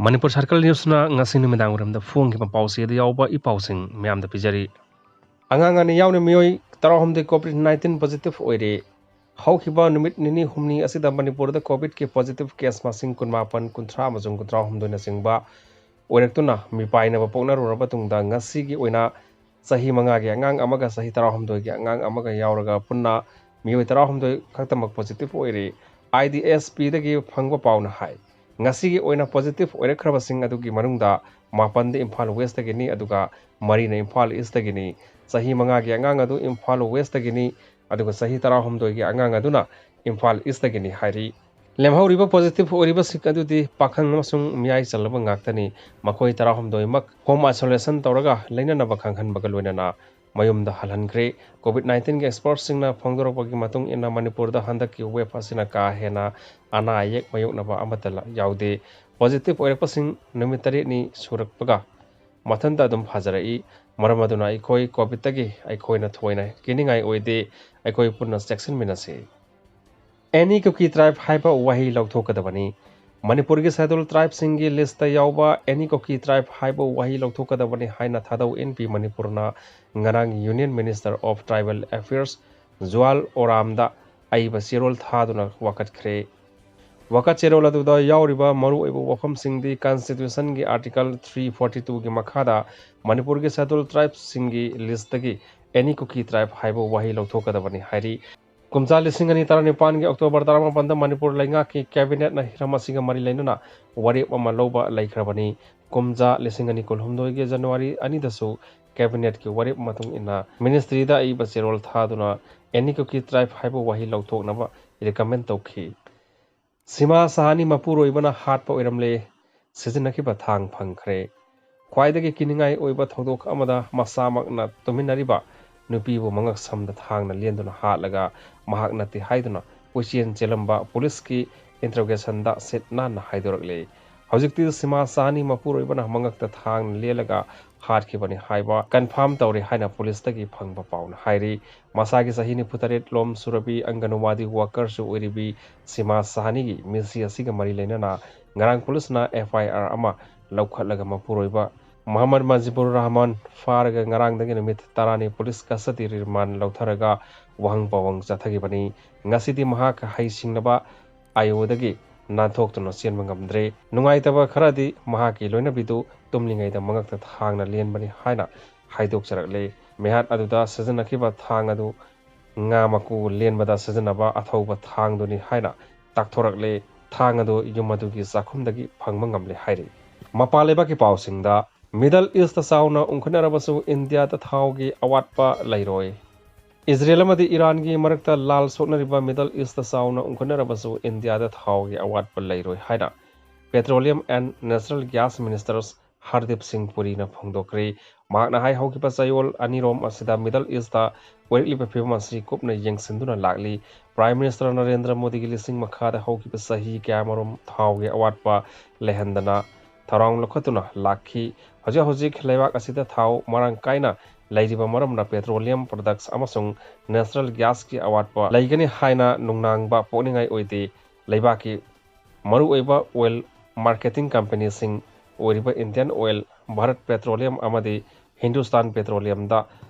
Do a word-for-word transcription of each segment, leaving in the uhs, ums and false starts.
Manipur circle ꯅ꯭ꯌꯨꯁꯅ ꯉꯁꯤ ꯅꯨꯃꯤꯗꯥꯡ ꯋꯥꯏꯔꯝꯗ ꯐꯣꯡꯈꯤꯕ ꯄꯥꯎꯆꯦꯗ ꯌꯥꯎꯕ ꯏ ꯄꯥꯎꯁꯤꯡ ꯃꯌꯥꯝꯗ ꯄꯤꯖꯔꯤ꯫ ꯑꯉꯥꯡ ꯑꯅꯤ ꯌꯥꯎꯅ ꯃꯤꯑꯣꯏ ꯇꯔꯥꯍꯨꯝꯗꯣꯏ ꯀꯣꯚꯤꯗ ꯅꯥꯏꯟꯇꯤꯟ ꯄꯣꯖꯤꯇꯤꯚ ꯑꯣꯏꯔꯦ꯫ ꯍꯧꯈꯤꯕ ꯅꯨꯃꯤꯠ ꯅꯤꯅꯤ ꯍꯨꯝꯅꯤ ꯑꯁꯤꯗ ꯃꯅꯤꯄꯨꯔꯗ ꯀꯣꯚꯤꯗꯀꯤ ꯄꯣꯖꯤꯇꯤꯚ ꯀꯦꯁ ꯃꯁꯤꯡ ꯀꯨꯟꯃꯥꯄꯟ, ꯀꯨꯟꯊ꯭ꯔꯥ ꯑꯃꯁꯨꯡ ꯀꯨꯟꯊ꯭ꯔꯥꯍꯨꯝꯗꯣꯏꯅꯆꯤꯡꯕ ꯑꯣꯏꯔꯛꯇꯨꯅ ꯃꯤꯄꯥꯏꯅꯕ ꯄꯣꯛꯅꯔꯨꯔꯕ ꯇꯨꯡꯗ ꯉꯁꯤꯒꯤ ꯑꯣꯏꯅ ꯆꯍꯤ ꯃꯉꯥꯒꯤ ꯑꯉꯥꯡ ꯑꯃꯒ ꯆꯍꯤ ꯇꯔꯥꯍꯨꯝꯗꯣꯏꯒꯤ ꯑꯉꯥꯡ ꯑꯃꯒ ꯌꯥꯎꯔꯒ ꯄꯨꯟꯅ ꯃꯤꯑꯣꯏ ꯇꯔꯥꯍꯨꯝꯗꯣꯏ ꯈꯛꯇꯃꯛ ꯄꯣꯖꯤꯇꯤꯚ ꯑꯣꯏꯔꯤ꯫ ꯑꯥꯏ ꯗꯤ ꯑꯦꯁ ꯄꯤꯗꯒꯤ ꯐꯪꯕ ꯄꯥꯎꯅ ꯍꯥꯏ꯫ ꯉꯁꯤꯒꯤ ꯑꯣꯏꯅ ꯄꯣꯖꯤꯇꯤꯚ ꯑꯣꯏꯔꯛꯈ꯭ꯔꯕꯁꯤꯡ ꯑꯗꯨꯒꯤ ꯃꯅꯨꯡꯗ ꯃꯥꯄꯟꯗꯤ ꯏꯝꯐꯥꯜ ꯋꯦꯁꯇꯒꯤꯅꯤ, ꯑꯗꯨꯒ ꯃꯔꯤꯅ ꯏꯝꯐꯥꯜ ꯏꯁꯇꯒꯤꯅꯤ꯫ ꯆꯍꯤ ꯃꯉꯥꯒꯤ ꯑꯉꯥꯡ ꯑꯗꯨ ꯏꯝꯐꯥꯜ ꯋꯦꯁꯇꯒꯤꯅꯤ, ꯑꯗꯨꯒ ꯆꯍꯤ ꯇꯔꯥꯍꯨꯝꯗꯣꯏꯒꯤ ꯑꯉꯥꯡ ꯑꯗꯨꯅ ꯏꯝꯐꯥꯜ ꯏꯁꯇꯒꯤꯅꯤ ꯍꯥꯏꯔꯤ꯫ ꯂꯦꯝꯍꯧꯔꯤꯕ ꯄꯣꯖꯤꯇꯤꯚ ꯑꯣꯏꯔꯤꯕꯁꯤꯡ ꯑꯗꯨꯗꯤ ꯄꯥꯈꯪ ꯑꯃꯁꯨꯡ ꯃꯤꯌꯥꯏ ꯆꯜꯂꯕ ꯉꯥꯛꯇꯅꯤ꯫ ꯃꯈꯣꯏ ꯇꯔꯥꯍꯨꯝꯗꯣꯏꯃꯛ ꯍꯣꯝ ꯑꯥꯏꯁꯣꯂꯦꯁꯟ ꯇꯧꯔꯒ ꯂꯩꯅꯅꯕ ꯈꯪꯍꯟꯕꯒ ꯂꯣꯏꯅꯅ ꯃꯌꯨꯝꯗ ꯍꯜꯍꯟꯈ꯭ꯔꯦ꯫ ꯀꯣꯚꯤꯗ ꯅꯥꯏꯟꯇꯤꯟꯒꯤ ꯑꯦꯛꯁꯄꯔꯠꯁꯤꯡꯅ ꯐꯣꯡꯗꯣꯔꯛꯄꯒꯤ ꯃꯇꯨꯡ ꯏꯟꯅ ꯃꯅꯤꯄꯨꯔꯗ ꯍꯟꯗꯛꯀꯤ ꯋꯦꯕ ꯑꯁꯤꯅ ꯀꯥ ꯍꯦꯟꯅ ꯑꯅꯥ ꯑꯌꯦꯛ ꯃꯥꯌꯣꯛꯅꯕ ꯑꯃꯠꯇ ꯂ-, ꯌꯥꯎꯗꯦ꯫ ꯄꯣꯖꯤꯇꯤꯚ ꯑꯣꯏꯔꯛꯄꯁꯤꯡ ꯅꯨꯃꯤꯠ ꯇꯔꯦꯠꯅꯤ ꯁꯨꯔꯛꯄꯒ ꯃꯊꯟꯇ ꯑꯗꯨꯝ ꯐꯖꯔꯛꯏ꯫ ꯃꯔꯝ ꯑꯗꯨꯅ ꯑꯩꯈꯣꯏ ꯀꯣꯚꯤꯗꯇꯒꯤ ꯑꯩꯈꯣꯏꯅ ꯊꯣꯏꯅ ꯀꯤꯅꯤꯡꯉꯥꯏ ꯑꯣꯏꯗꯦ꯫ ꯑꯩꯈꯣꯏ ꯄꯨꯟꯅ ꯆꯦꯛꯁꯤꯟꯃꯤꯟꯅꯁꯤ꯫ ꯑꯦꯅꯤ ꯀꯨꯀꯤ ꯇ꯭ꯔꯥꯏꯕ ꯍꯥꯏꯕ ꯋꯥꯍꯩ ꯂꯧꯊꯣꯛꯀꯗꯕꯅꯤ꯫ ꯃꯅꯤꯄꯨꯔꯒꯤ ꯁꯦꯗꯨꯜ ꯇ꯭ꯔꯥꯏꯕꯁꯤꯡꯒꯤ ꯂꯤꯁꯇ ꯌꯥꯎꯕ ꯑꯦꯅꯤ ꯀꯨꯀꯤ ꯇ꯭ꯔꯥꯏꯕ ꯍꯥꯏꯕ ꯋꯥꯍꯩ ꯂꯧꯊꯣꯛꯀꯗꯕꯅꯤ ꯍꯥꯏꯅ ꯊꯥꯗꯧ ꯑꯦꯟ ꯄꯤ ꯃꯅꯤꯄꯨꯔꯅ ꯉꯔꯥꯡ union minister of tribal affairs Jual ꯑꯣꯔꯥꯝꯗ ꯑꯏꯕ ꯆꯦꯔꯣꯜ ꯊꯥꯗꯨꯅ ꯋꯥꯀꯠꯈ꯭ꯔꯦ꯫ ꯋꯥꯀꯠ ꯆꯦꯔꯣꯜ ꯑꯗꯨꯗ ꯌꯥꯎꯔꯤꯕ ꯃꯔꯨꯑꯣꯏꯕ ꯋꯥꯐꯝꯁꯤꯡꯗꯤ ꯀꯟꯁꯇꯤꯇ꯭ꯌꯨꯁꯟꯒꯤ ꯑꯥꯔꯇꯤꯀꯜ ꯊ꯭ꯔꯤ ꯐꯣꯔꯇꯤ ꯇꯨꯒꯤ ꯃꯈꯥꯗ ꯃꯅꯤꯄꯨꯔꯒꯤ ꯁꯦꯗꯨꯜ ꯇ꯭ꯔꯥꯏꯕꯁꯤꯡꯒꯤ ꯂꯤꯁꯇꯒꯤ ꯑꯦꯅꯤ ꯀꯨꯀꯤ ꯇ꯭ꯔꯥꯏꯕ ꯍꯥꯏꯕ ꯋꯥꯍꯩ ꯂꯧꯊꯣꯛꯀꯗꯕꯅꯤ ꯍꯥꯏꯔꯤ꯫ ꯀꯨꯝꯖꯥ ꯂꯤꯁꯤꯡ ꯑꯅꯤ ꯇꯔꯥꯅꯤꯄꯥꯟꯒꯤ ꯑꯣꯛꯇꯣꯕꯔ ꯇꯔꯥꯃꯥꯄꯟꯗ ꯃꯅꯤꯄꯨꯔ ꯂꯩꯉꯥꯛꯀꯤ ꯀꯦꯕꯤꯅꯦꯠꯅ ꯍꯤꯔꯝ ꯑꯁꯤꯒ ꯃꯔꯤ ꯂꯩꯅꯅ ꯋꯥꯔꯦꯞ ꯑꯃ ꯂꯧꯕ ꯂꯩꯈ꯭ꯔꯕꯅꯤ꯫ ꯀꯨꯝꯖꯥ ꯂꯤꯁꯤꯡ ꯑꯅꯤ ꯀꯨꯟꯍꯨꯝꯗꯣꯏꯒꯤ ꯖꯅꯋꯥꯔꯤ ꯑꯅꯤꯗꯁꯨ ꯀꯦꯕꯤꯅꯦꯠꯀꯤ ꯋꯥꯔꯦꯞ ꯃꯇꯨꯡ ꯏꯟꯅ ꯃꯤꯅꯤꯁꯇ꯭ꯔꯤꯗ ꯑꯏꯕ ꯆꯦꯔꯣꯜ ꯊꯥꯗꯨꯅ ꯑꯦꯅꯤ ꯀꯨꯀꯤ ꯇ꯭ꯔꯥꯏꯕ ꯍꯥꯏꯕ ꯋꯥꯍꯩ ꯂꯧꯊꯣꯛꯅꯕ ꯔꯤꯀꯃꯦꯟ ꯇꯧꯈꯤ꯫ ꯁꯤꯃꯥ ꯁꯍꯥꯅꯤ ꯃꯄꯨꯔꯣꯏꯕꯅ ꯍꯥꯠꯄ ꯑꯣꯏꯔꯝꯂꯦ꯫ ꯁꯤꯖꯤꯟꯅꯈꯤꯕ ꯊꯥꯡ ꯐꯪꯈ꯭ꯔꯦ꯫ ꯈ꯭ꯋꯥꯏꯗꯒꯤ ꯀꯤꯅꯤꯡꯉꯥꯏ ꯑꯣꯏꯕ ꯊꯧꯗꯣꯛ ꯑꯃꯗ ꯃꯆꯥꯃꯛꯅ ꯇꯨꯃꯤꯟꯅꯔꯤꯕ ꯅꯨꯄꯤꯕꯨ ꯃꯉꯛ ꯁꯝꯗ ꯊꯥꯡꯅ ꯂꯦꯟꯗꯨꯅ ꯍꯥꯠꯂꯒ ꯃꯍꯥꯛ ꯅꯠꯇꯦ ꯍꯥꯏꯗꯨꯅ ꯀꯣꯏꯆꯦꯟ ꯆꯦꯜꯂꯝꯕ ꯄꯨꯂꯤꯁꯀꯤ ꯏꯟꯇꯔꯣꯒꯦꯁꯟꯗ ꯁꯤꯠ ꯅꯥꯟꯅ ꯍꯥꯏꯗꯣꯔꯛꯂꯦ꯫ ꯍꯧꯖꯤꯛꯇꯤ ꯁꯤꯃꯥ ꯁꯥꯍꯅꯤ ꯃꯄꯨꯔꯣꯏꯕꯅ ꯃꯉꯛꯇ ꯊꯥꯡꯅ ꯂꯦꯜꯂꯒ ꯍꯥꯠꯈꯤꯕꯅꯤ ꯍꯥꯏꯕ ꯀꯟꯐꯥꯔꯝ ꯇꯧꯔꯦ ꯍꯥꯏꯅ ꯄꯨꯂꯤꯁꯇꯒꯤ ꯐꯪꯕ ꯄꯥꯎꯅ ꯍꯥꯏꯔꯤ꯫ ꯃꯁꯥꯒꯤ ꯆꯍꯤ ꯅꯤꯐꯨ ꯇꯔꯦꯠ ꯂꯣꯝ ꯁꯨꯔꯕꯤ ꯑꯪꯒꯅꯋꯥꯗꯤ ꯋꯥꯀꯔꯁꯨ ꯑꯣꯏꯔꯤꯕꯤ ꯁꯤꯃꯥ ꯁꯥꯍꯅꯤꯒꯤ ꯃꯤꯁꯤ ꯑꯁꯤꯒ ꯃꯔꯤ ꯂꯩꯅꯅ ꯉꯔꯥꯡ ꯄꯨꯂꯤꯁꯅ ꯑꯦꯐ ꯑꯥꯏ ꯑꯥꯔ ꯑꯃ ꯂꯧꯈꯠꯂꯒ ꯃꯄꯨꯔꯣꯏꯕ ꯃꯨꯍꯝꯃꯗ ꯃꯖꯤꯕꯨꯔ ꯔꯍꯃꯥꯟ ꯐꯥꯔꯒ ꯉꯔꯥꯡꯗꯒꯤ ꯅꯨꯃꯤꯠ ꯇꯔꯥꯅꯤ ꯄꯨꯂꯤꯁ ꯀꯁꯇꯗꯤ ꯔꯤꯃꯥꯟ ꯂꯧꯊꯔꯒ ꯋꯥꯍꯪ ꯄꯥꯎꯍꯪ ꯆꯠꯊꯈꯤꯕꯅꯤ꯫ ꯉꯁꯤꯗꯤ ꯃꯍꯥꯛ ꯍꯩꯁꯤꯡꯂꯕ ꯑꯥꯏ ꯑꯣꯗꯒꯤ ꯅꯥꯟꯊꯣꯛꯇꯨꯅ ꯆꯦꯟꯕ ꯉꯝꯗ꯭ꯔꯦ꯫ ꯅꯨꯡꯉꯥꯏꯇꯕ ꯈꯔꯗꯤ ꯃꯍꯥꯛꯀꯤ ꯂꯣꯏꯅꯕꯤꯗꯨ ꯇꯨꯝꯂꯤꯉꯩꯗ ꯃꯉꯛꯇ ꯊꯥꯡꯅ ꯂꯦꯟꯕꯅꯤ ꯍꯥꯏꯅ ꯍꯥꯏꯗꯣꯛꯆꯔꯛꯂꯦ꯫ ꯃꯤꯍꯥꯠ ꯑꯗꯨꯗ ꯁꯤꯖꯤꯟꯅꯈꯤꯕ ꯊꯥꯡ ꯑꯗꯨ ꯉꯥ ꯃꯀꯨ ꯂꯦꯟꯕꯗ ꯁꯤꯖꯤꯟꯅꯕ ꯑꯊꯧꯕ ꯊꯥꯡꯗꯨꯅꯤ ꯍꯥꯏꯅ ꯇꯥꯛꯊꯣꯔꯛꯂꯦ꯫ ꯊꯥꯡ ꯑꯗꯨ ꯌꯨꯝ ꯑꯗꯨꯒꯤ ꯆꯥꯛꯈꯨꯝꯗꯒꯤ ꯐꯪꯕ ꯉꯝꯂꯦ ꯍꯥꯏꯔꯤ꯫ ꯃꯄꯥꯟ ꯂꯩꯕꯥꯛꯀꯤ ꯄꯥꯎꯁꯤꯡꯗ, ꯃꯤꯗꯜ ꯏꯁꯇ ꯆꯥꯎꯅ ꯎꯪꯈꯠꯅꯔꯕꯁꯨ ꯏꯟꯗꯤꯌꯥꯗ ꯊꯥꯎꯒꯤ ꯑꯋꯥꯠꯄ ꯂꯩꯔꯣꯏ꯫ ꯏꯖꯔꯦꯜ ꯑꯃꯗꯤ ꯏꯔꯥꯟꯒꯤ ꯃꯔꯛꯇ ꯂꯥꯜ ꯁꯣꯛꯅꯔꯤꯕ ꯃꯤꯗꯜ ꯏꯁꯇ ꯆꯥꯎꯅ ꯎꯪꯈꯠꯅꯔꯕꯁꯨ ꯏꯟꯗꯤꯌꯥꯗ ꯊꯥꯎꯒꯤ ꯑꯋꯥꯠꯄ ꯂꯩꯔꯣꯏ ꯍꯥꯏꯅ Petroleum and Natural Gas Minister Hardeep ꯁꯤꯡ ꯄꯨꯔꯤꯅ ꯐꯣꯡꯗꯣꯛꯈ꯭ꯔꯦ꯫ ꯃꯍꯥꯛꯅ ꯍꯥꯏ, ꯍꯧꯈꯤꯕ ꯆꯌꯣꯜ ꯑꯅꯤꯔꯣꯝ ꯑꯁꯤꯗ ꯃꯤꯗꯜ ꯏꯁꯇ ꯑꯣꯏꯔꯛꯂꯤꯕ ꯐꯤꯕꯝ ꯑꯁꯤ ꯀꯨꯞꯅ ꯌꯦꯡꯁꯤꯟꯗꯨꯅ ꯂꯥꯛꯂꯤ꯫ ꯄ꯭ꯔꯥꯏꯝ ꯃꯤꯅꯤꯁꯇꯔ ꯅꯔꯦꯟꯗ꯭ꯔ ꯃꯣꯗꯤꯒꯤ ꯂꯤꯁꯤꯡ ꯃꯈꯥꯗ ꯍꯧꯈꯤꯕ ꯆꯍꯤ ꯀꯌꯥꯃꯔꯨꯝ ꯊꯥꯎꯒꯤ ꯑꯋꯥꯠꯄ ꯂꯩꯍꯟꯗꯅ ꯊꯧꯔꯥꯡ ꯂꯧꯈꯠꯇꯨꯅ ꯂꯥꯛꯈꯤ꯫ ꯍꯧꯖꯤꯛ ꯍꯧꯖꯤꯛ ꯂꯩꯕꯥꯛ ꯑꯁꯤꯗ ꯊꯥꯎ ꯃꯔꯥꯡ ꯀꯥꯏꯅ ꯂꯩꯔꯤꯕ ꯃꯔꯝꯅ petroleum products ꯑꯃꯁꯨꯡ natural gasꯀꯤ ꯑꯋꯥꯠꯄ ꯂꯩꯒꯅꯤ ꯍꯥꯏꯅ ꯅꯨꯡꯅꯥꯡꯕ ꯄꯣꯛꯅꯤꯡꯉꯥꯏ ꯑꯣꯏꯗꯦ꯫ ꯂꯩꯕꯥꯛꯀꯤ ꯃꯔꯨꯑꯣꯏꯕ oil marketing companyꯁꯤꯡ ꯑꯣꯏꯔꯤꯕ Indian Oil, Bharat Petroleum ꯑꯃꯗꯤ Hindustan Petroleumꯗ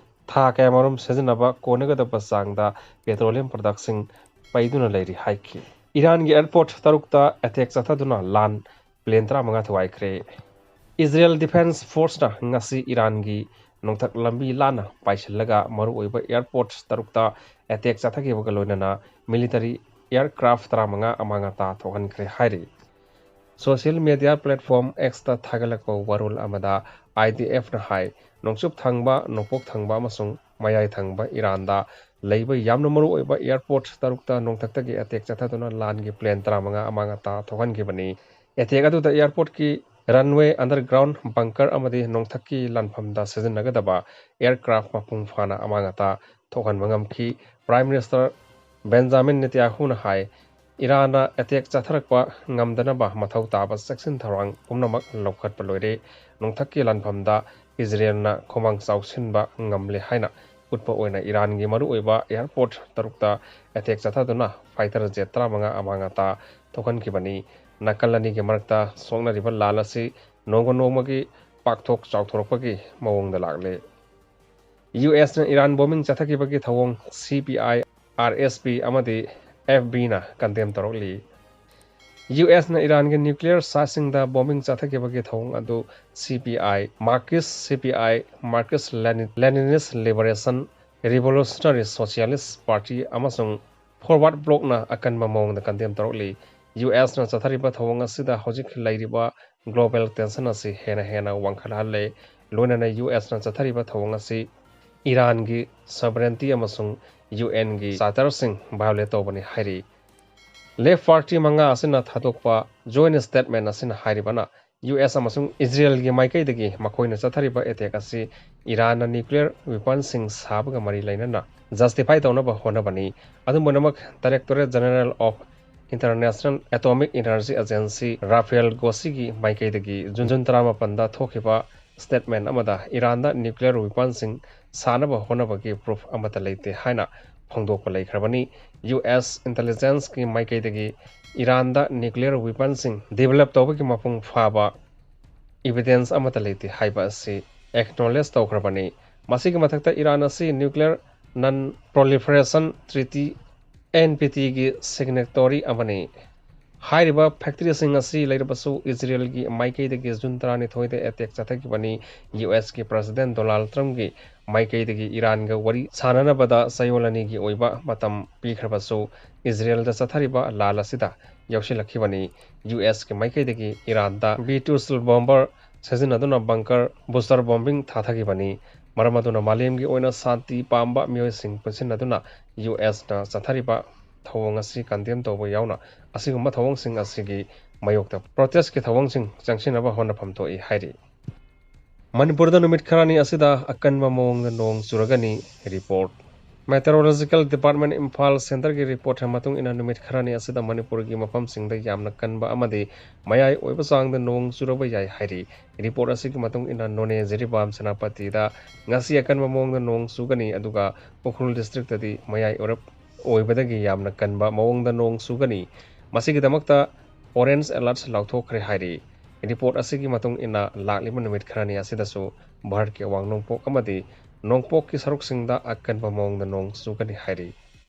ꯊꯥ ꯀꯌꯥꯃꯔꯨꯝ ꯁꯤꯖꯤꯟꯅꯕ ꯀꯣꯟꯅꯒꯗꯕ ꯆꯥꯡꯗ petroleum productꯁꯤꯡ ꯄꯩꯗꯨꯅ ꯂꯩꯔꯤ ꯍꯥꯏꯈꯤ꯫ ꯏꯔꯥꯟꯒꯤ airport ꯇꯔꯨꯛꯇ attack ꯆꯠꯊꯗꯨꯅ ꯂꯥꯟ plane ꯇꯔꯥꯃꯉꯥ ꯊꯨꯒꯥꯏꯈ꯭ꯔꯦ꯫ Israel Defense Forceꯅ ꯉꯁꯤ ꯏꯔꯥꯟꯒꯤ ꯅꯣꯡꯊꯛ ꯂꯝꯕꯤ ꯂꯥꯟꯅ ꯄꯥꯏꯁꯤꯜꯂꯒ ꯃꯔꯨꯑꯣꯏꯕ airport ꯇꯔꯨꯛꯇ attack ꯆꯠꯊꯈꯤꯕꯒ ꯂꯣꯏꯅꯅ military aircraft ꯇꯔꯥꯃꯉꯥ ꯑꯃꯥꯡ ꯑꯇꯥ ꯊꯣꯛꯍꯟꯈ꯭ꯔꯦ ꯍꯥꯏꯔꯤ꯫ Social media platform Xꯇ ꯊꯥꯒꯠꯂꯛꯄ ꯋꯥꯔꯣꯜ ꯑꯃꯗ IDFꯅ ꯍꯥꯏ, ꯅꯣꯡꯆꯨꯞ ꯊꯪꯕ, ꯅꯣꯡꯄꯣꯛ ꯊꯪꯕ ꯑꯃꯁꯨꯡ ꯃꯌꯥꯏ ꯊꯪꯕ ꯏꯔꯥꯟꯗ ꯂꯩꯕ ꯌꯥꯝꯅ ꯃꯔꯨꯑꯣꯏꯕ airport ꯇꯔꯨꯛꯇ ꯅꯣꯡꯊꯛꯇꯒꯤ attack ꯆꯠꯊꯗꯨꯅ ꯂꯥꯟꯒꯤ plane ꯇꯔꯥꯃꯉꯥ ꯑꯃꯥꯡ ꯑꯇꯥ ꯊꯣꯛꯍꯟꯈꯤꯕꯅꯤ꯫ Attack ꯑꯗꯨꯗ airportꯀꯤ runway, underground bunker ꯑꯃꯗꯤ ꯅꯣꯡꯊꯛꯀꯤ ꯂꯥꯟꯐꯝꯗ ꯁꯤꯖꯤꯟꯅꯒꯗꯕ aircraft ꯃꯄꯨꯡ ꯐꯥꯅ ꯑꯃꯥꯡ ꯑꯇꯥ ꯊꯣꯛꯍꯟꯕ ꯉꯝꯈꯤ꯫ Prime Minister Benjamin Netanyahuꯅ ꯍꯥꯏ, ꯏꯔꯥꯟꯅ ꯑꯦꯇꯦꯛ ꯆꯠꯊꯔꯛꯄ ꯉꯝꯗꯅꯕ ꯃꯊꯧ ꯇꯥꯕ ꯆꯦꯛꯁꯤꯟ ꯊꯧꯔꯥꯡ ꯄꯨꯝꯅꯃꯛ ꯂꯧꯈꯠꯄ ꯂꯣꯏꯔꯦ꯫ ꯅꯣꯡꯊꯛꯀꯤ ꯂꯥꯟꯐꯝꯗ ꯏꯖꯔꯦꯜꯅ ꯈꯨꯃꯥꯡ ꯆꯥꯎꯁꯤꯟꯕ ꯉꯝꯂꯦ ꯍꯥꯏꯅ ꯎꯠꯄ ꯑꯣꯏꯅ ꯏꯔꯥꯟꯒꯤ ꯃꯔꯨꯑꯣꯏꯕ ꯑꯦꯌꯥꯔꯄꯣꯔꯠ ꯇꯔꯨꯛꯇ ꯑꯦꯇꯦꯛ ꯆꯠꯊꯗꯨꯅ ꯐꯥꯏꯇꯔ ꯖꯦꯠ ꯇꯔꯥꯃꯉꯥ ꯑꯃꯥꯡ ꯑꯇꯥ ꯊꯣꯛꯍꯟꯈꯤꯕꯅꯤ꯫ ꯅꯥꯀꯜ ꯑꯅꯤꯒꯤ ꯃꯔꯛꯇ ꯁꯣꯛꯅꯔꯤꯕ ꯂꯥꯟ ꯑꯁꯤ ꯅꯣꯡꯃ ꯅꯣꯡꯃꯒꯤ ꯄꯥꯛꯊꯣꯛ ꯆꯥꯎꯊꯣꯔꯛꯄꯒꯤ ꯃꯑꯣꯡꯗ ꯂꯥꯛꯂꯦ꯫ ꯌꯨ ꯑꯦꯁꯅ ꯏꯔꯥꯟ ꯕꯣꯝꯕꯤꯡ ꯆꯠꯊꯈꯤꯕꯒꯤ ꯊꯧꯑꯣꯡ C P I, R S P ꯑꯃꯗꯤ ꯑꯦꯐ ꯕꯤꯅ ꯀꯟꯗꯦꯝ ꯇꯧꯔꯛꯂꯤ꯫ ꯌꯨ ꯑꯦꯁꯅ ꯏꯔꯥꯟꯒꯤ ꯅ꯭ꯌꯨꯀ꯭ꯂꯤꯌꯔ ꯁꯥꯏꯠꯁꯤꯡꯗ ꯕꯣꯝꯕꯤꯡ ꯆꯠꯊꯈꯤꯕꯒꯤ ꯊꯧꯑꯣꯡ ꯑꯗꯨ C P I, Marxist, C P I, Marxist ꯂꯦꯅꯤ-, Leninist liberation revolutionary socialist party ꯑꯃꯁꯨꯡ ꯐꯣꯔꯋꯥꯔꯗ ꯕ꯭ꯂꯣꯛꯅ ꯑꯀꯟꯕ ꯃꯑꯣꯡꯗ ꯀꯟꯗꯦꯝ ꯇꯧꯔꯛꯂꯤ꯫ ꯌꯨ ꯑꯦꯁꯅ ꯆꯠꯊꯔꯤꯕ ꯊꯧꯑꯣꯡ ꯑꯁꯤꯗ ꯍꯧꯖꯤꯛ ꯂꯩꯔꯤꯕ ꯒ꯭ꯂꯣꯕꯦꯜ ꯇꯦꯟꯁꯟ ꯑꯁꯤ ꯍꯦꯟꯅ ꯍꯦꯟꯅ ꯋꯥꯡꯈꯠꯍꯜꯂꯦ꯫ ꯂꯣꯏꯅꯅ ꯌꯨ ꯑꯦꯁꯅ ꯆꯠꯊꯔꯤꯕ ꯊꯧꯑꯣꯡ ꯑꯁꯤ ꯏꯔꯥꯟꯒꯤ ꯁꯣꯚꯔꯦꯟꯇꯤ ꯑꯃꯁꯨꯡ ꯌꯨ ꯑꯦꯟꯒꯤ ꯆꯥꯔꯇꯔꯁꯤꯡ ꯚꯥꯏꯑꯣꯂꯦꯠ ꯇꯧꯕꯅꯤ ꯍꯥꯏꯔꯤ꯫ ꯂꯦꯐ ꯄꯥꯔꯇꯤ ꯃꯉꯥ ꯑꯁꯤꯅ ꯊꯥꯗꯣꯛꯄ ꯖꯣꯏꯟ ꯁ꯭ꯇꯦꯠꯃꯦꯟ ꯑꯁꯤꯅ ꯍꯥꯏꯔꯤꯕꯅ, ꯌꯨ ꯑꯦꯁ ꯑꯃꯁꯨꯡ ꯏꯖꯔꯦꯜꯒꯤ ꯃꯥꯏꯀꯩꯗꯒꯤ ꯃꯈꯣꯏꯅ ꯆꯠꯊꯔꯤꯕ ꯑꯦꯇꯦꯛ ꯑꯁꯤ ꯏꯔꯥꯟꯅ ꯅ꯭ꯌꯨꯀ꯭ꯂꯤꯌꯔ ꯋꯤꯄꯟꯁꯤꯡ ꯁꯥꯕꯒ ꯃꯔꯤ ꯂꯩꯅꯅ ꯖꯁꯇꯤꯐꯥꯏ ꯇꯧꯅꯕ ꯍꯣꯠꯅꯕꯅꯤ꯫ ꯑꯗꯨꯝ ꯑꯣꯏꯅꯃꯛ, directorate general of international atomic energy agency Rafael ꯒꯣꯁꯤꯒꯤ ꯃꯥꯏꯀꯩꯗꯒꯤ ꯖꯨꯟ, ꯖꯨꯟ ꯇꯔꯥꯃꯥꯄꯟꯗ ꯊꯣꯛꯈꯤꯕ ꯁ꯭ꯇꯦꯠꯃꯦꯟ ꯑꯃꯗ ꯏꯔꯥꯟꯗ ꯅ꯭ꯌꯨꯀ꯭ꯂꯤꯌꯔ ꯋꯤꯄꯟꯁꯤꯡ ꯁꯥꯅꯕ ꯍꯣꯠꯅꯕꯒꯤ ꯄ꯭ꯔꯨꯐ ꯑꯃꯠꯇ ꯂꯩꯇꯦ ꯍꯥꯏꯅ ꯐꯣꯡꯗꯣꯛꯄ ꯂꯩꯈ꯭ꯔꯕꯅꯤ꯫ ꯌꯨ ꯑꯦꯁ ꯏꯟꯇꯦꯂꯤꯖꯦꯟꯁꯀꯤ ꯃꯥꯏꯀꯩꯗꯒꯤ ꯏꯔꯥꯟꯗ ꯅ꯭ꯌꯨꯀ꯭ꯂꯤꯌꯔ ꯋꯤꯄꯟꯁꯤꯡ ꯗꯤꯚꯦꯂꯞ ꯇꯧꯕꯒꯤ ꯃꯄꯨꯡ ꯐꯥꯕ ꯏꯚꯤꯗꯦꯟꯁ ꯑꯃꯠꯇ ꯂꯩꯇꯦ ꯍꯥꯏꯕ ꯑꯁꯤ ꯑꯦꯛꯅꯣꯂꯦꯖ ꯇꯧꯈ꯭ꯔꯕꯅꯤ꯫ ꯃꯁꯤꯒꯤ ꯃꯊꯛꯇ, ꯏꯔꯥꯟ ꯑꯁꯤ nuclear non proliferation treaty, N P ꯇꯤꯒꯤ ꯁꯤꯒꯅꯦꯇꯣꯔꯤ ꯑꯃꯅꯤ꯫ ꯍꯥꯏꯔꯤꯕ ꯐꯦꯛꯇꯔꯤꯁꯤꯡ ꯑꯁꯤ ꯂꯩꯔꯕꯁꯨ, ꯏꯖꯔꯦꯜꯒꯤ ꯃꯥꯏꯀꯩꯗꯒꯤ ꯖꯨꯟ ꯇꯔꯥꯅꯤꯊꯣꯏꯗ ꯑꯦꯇꯦꯛ ꯆꯠꯊꯈꯤꯕꯅꯤ꯫ ꯌꯨ ꯑꯦꯁꯀꯤ ꯄ꯭ꯔꯦꯁꯤꯗꯦꯟ ꯗꯣꯅꯥꯜꯗ ꯇ꯭ꯔꯝꯞꯀꯤ ꯃꯥꯏꯀꯩꯗꯒꯤ ꯏꯔꯥꯟꯒ ꯋꯥꯔꯤ ꯁꯥꯅꯅꯕꯗ ꯆꯌꯣꯜ ꯑꯅꯤꯒꯤ ꯑꯣꯏꯕ ꯃꯇꯝ ꯄꯤꯈ꯭ꯔꯕꯁꯨ, ꯏꯖꯔꯦꯜꯗ ꯆꯠꯊꯔꯤꯕ ꯂꯥꯜ ꯑꯁꯤꯗ ꯌꯥꯎꯁꯤꯜꯂꯛꯈꯤꯕꯅꯤ꯫ ꯌꯨ ꯑꯦꯁꯀꯤ ꯃꯥꯏꯀꯩꯗꯒꯤ ꯏꯔꯥꯟꯗ ꯕꯤ ꯇꯨ ꯁ꯭ꯇꯤꯜꯊ ꯕꯣꯝꯕꯔ ꯁꯤꯖꯤꯟꯅꯗꯨꯅ ꯕꯪꯀꯔ ꯕꯨꯁꯇꯔ ꯕꯣꯝꯕꯤꯡ ꯊꯥꯊꯈꯤꯕꯅꯤ꯫ ꯃꯔꯝ ꯑꯗꯨꯅ ꯃꯥꯂꯦꯝꯒꯤ ꯑꯣꯏꯅ ꯁꯥꯟꯇꯤ ꯄꯥꯝꯕ ꯃꯤꯑꯣꯏꯁꯤꯡ ꯄꯨꯟꯁꯤꯟꯅꯗꯨꯅ ꯌꯨ ꯑꯦꯁꯅ ꯆꯠꯊꯔꯤꯕ ꯊꯧꯑꯣꯡ ꯑꯁꯤ ꯀꯟꯗꯦꯝ ꯇꯧꯕ ꯌꯥꯎꯅ ꯑꯁꯤꯒꯨꯝꯕ ꯊꯧꯑꯣꯡꯁꯤꯡ ꯑꯁꯤꯒꯤ ꯃꯥꯌꯣꯛꯇ ꯄ꯭ꯔꯣꯇꯦꯁꯀꯤ ꯊꯧꯑꯣꯡꯁꯤꯡ ꯆꯪꯁꯤꯟꯅꯕ ꯍꯣꯠꯅꯐꯝ ꯊꯣꯛꯏ ꯍꯥꯏꯔꯤ꯫ ꯃꯅꯤꯄꯨꯔꯗ ꯅꯨꯃꯤꯠ ꯈꯔꯅꯤ ꯑꯁꯤꯗ ꯑꯀꯟꯕ ꯃꯑꯣꯡꯗ ꯅꯣꯡ ꯆꯨꯔꯒꯅꯤ꯫ ꯔꯤꯄꯣꯔꯠ꯫ Meteorological Department ꯏꯝꯐꯥꯜ Centreꯒꯤ reportꯀꯤ ꯃꯇꯨꯡ ꯏꯟꯅ ꯅꯨꯃꯤꯠ ꯈꯔꯅꯤ ꯑꯁꯤꯗ ꯃꯅꯤꯄꯨꯔꯒꯤ ꯃꯐꯝꯁꯤꯡꯗ ꯌꯥꯝꯅ ꯀꯟꯕ ꯑꯃꯗꯤ ꯃꯌꯥꯏ ꯑꯣꯏꯕ ꯆꯥꯡꯗ ꯅꯣꯡ ꯆꯨꯔꯕ ꯌꯥꯏ ꯍꯥꯏꯔꯤ꯫ Report ꯑꯁꯤꯒꯤ ꯃꯇꯨꯡ ꯏꯟꯅ ꯅꯣꯅꯦ, ꯖꯤꯔꯤꯕꯥꯝ, ꯁꯦꯅꯥꯄꯇꯤꯗ ꯉꯁꯤ ꯑꯀꯟꯕ ꯃꯑꯣꯡꯗ ꯅꯣꯡ ꯆꯨꯒꯅꯤ, ꯑꯗꯨꯒ ꯎꯈ꯭ꯔꯨꯜ districtꯇꯗꯤ ꯃꯌꯥꯏ ꯑꯣꯏꯔꯞ ꯑꯣꯏꯕꯗꯒꯤ ꯌꯥꯝꯅ ꯀꯟꯕ ꯃꯑꯣꯡꯗ ꯅꯣꯡ ꯆꯨꯒꯅꯤ꯫ ꯃꯁꯤꯒꯤꯗꯃꯛꯇ orange alert ꯂꯥꯎꯊꯣꯛꯈ꯭ꯔꯦ ꯍꯥꯏꯔꯤ꯫ Report ꯑꯁꯤꯒꯤ ꯃꯇꯨꯡ ꯏꯟꯅ ꯂꯥꯛꯂꯤꯕ ꯅꯨꯃꯤꯠ ꯈꯔꯅꯤ ꯑꯁꯤꯗꯁꯨ ꯚꯥꯔꯠꯀꯤ ꯑꯋꯥꯡ ꯅꯣꯡꯄꯣꯛ ꯑꯃꯗꯤ ꯅꯣꯡꯄꯣꯛꯀꯤ ꯁꯔꯨꯛꯁꯤꯡꯗ ꯑꯀꯟꯕ ꯃꯑꯣꯡꯗ ꯅꯣꯡ ꯆꯨꯒꯅꯤ ꯍꯥꯏꯔꯤ꯫